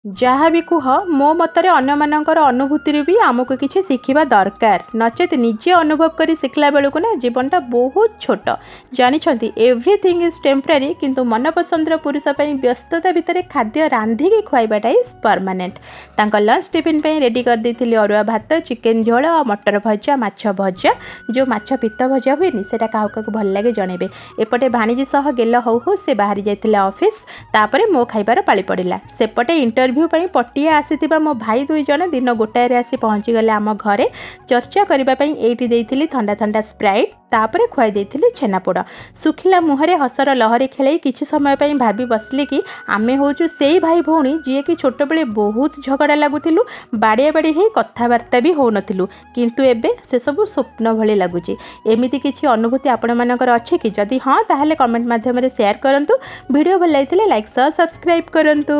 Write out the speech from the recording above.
ଯାହା ବି କୁହ, ମୋ ମତରେ ଅନ୍ୟମାନଙ୍କର ଅନୁଭୂତିରୁ ବି ଆମକୁ କିଛି ଶିଖିବା ଦରକାର। ନଚେତ୍ ନିଜେ ଅନୁଭବ କରି ଶିଖିଲା ବେଳକୁ ନା ଜୀବନଟା ବହୁତ ଛୋଟ। ଜାଣିଛନ୍ତି, everything is temporary, କିନ୍ତୁ ମନପସନ୍ଦର ପୁରୁଷ ପାଇଁ ବ୍ୟସ୍ତତା ଭିତରେ ଖାଦ୍ୟ ରାନ୍ଧିକି ଖୁଆଇବାଟା is permanent. ତାଙ୍କ ଲଞ୍ଚ ଟିଫିନ୍ ପାଇଁ ରେଡ଼ି କରିଦେଇଥିଲି ଅରୁଆ ଭାତ, ଚିକେନ୍ ଝୋଳ ଆଉ ମଟର ଭଜା, ମାଛ ଭଜା। ଯେଉଁ ମାଛ ପିତ ଭଜା ହୁଏନି, ସେଇଟା କାହାକୁ କାହାକୁ ଭଲ ଲାଗେ ଜଣେଇବେ। ଏପଟେ ଭାଣିଜୀ ସହ ଗେଲ ହଉ ହଉ ସେ ବାହାରି ଯାଇଥିଲେ ଅଫିସ୍। ତାପରେ ମୋ ଖାଇବାର ପାଳି ପଡ଼ିଲା। ସେପଟେ ଇଣ୍ଟରଭ୍ୟୁ ପାଇଁ ପଟିଆ ଆସିଥିବା ମୋ ଭାଇ ଦୁଇ ଜଣ ଦିନ 1ଟାରେ ଆସି ପହଞ୍ଚିଗଲେ ଆମ ଘରେ। ଚର୍ଚ୍ଚା କରିବା ପାଇଁ ଏଇଠି ଦେଇଥିଲି ଥଣ୍ଡା ଥଣ୍ଡା ସ୍ପ୍ରାଇଟ୍, ତାପରେ ଖୁଆଇ ଦେଇଥିଲି ଛେନାପୋଡ଼। ଶୁଖିଲା ମୁହଁରେ ହସର ଲହରୀ ଖେଳେଇ କିଛି ସମୟ ପାଇଁ ଭାବି ବସିଲି କି ଆମେ ହେଉଛୁ ସେଇ ଭାଇ ଭଉଣୀ, ଯିଏକି ଛୋଟବେଳେ ବହୁତ ଝଗଡ଼ା ଲାଗୁଥିଲୁ, ବାଡ଼ିଆ ବାଡ଼ି ହେଇ କଥାବାର୍ତ୍ତା ବି ହେଉନଥିଲୁ। କିନ୍ତୁ ଏବେ ସେସବୁ ସ୍ୱପ୍ନ ଭଳି ଲାଗୁଛି। ଏମିତି କିଛି ଅନୁଭୂତି ଆପଣମାନଙ୍କର ଅଛି କି? ଯଦି ହଁ, ତାହେଲେ କମେଣ୍ଟ ମାଧ୍ୟମରେ ସେୟାର କରନ୍ତୁ। ଭିଡ଼ିଓ ଭଲ ଲାଗିଥିଲେ ଲାଇକ୍ ସହ ସବସ୍କ୍ରାଇବ୍ କରନ୍ତୁ।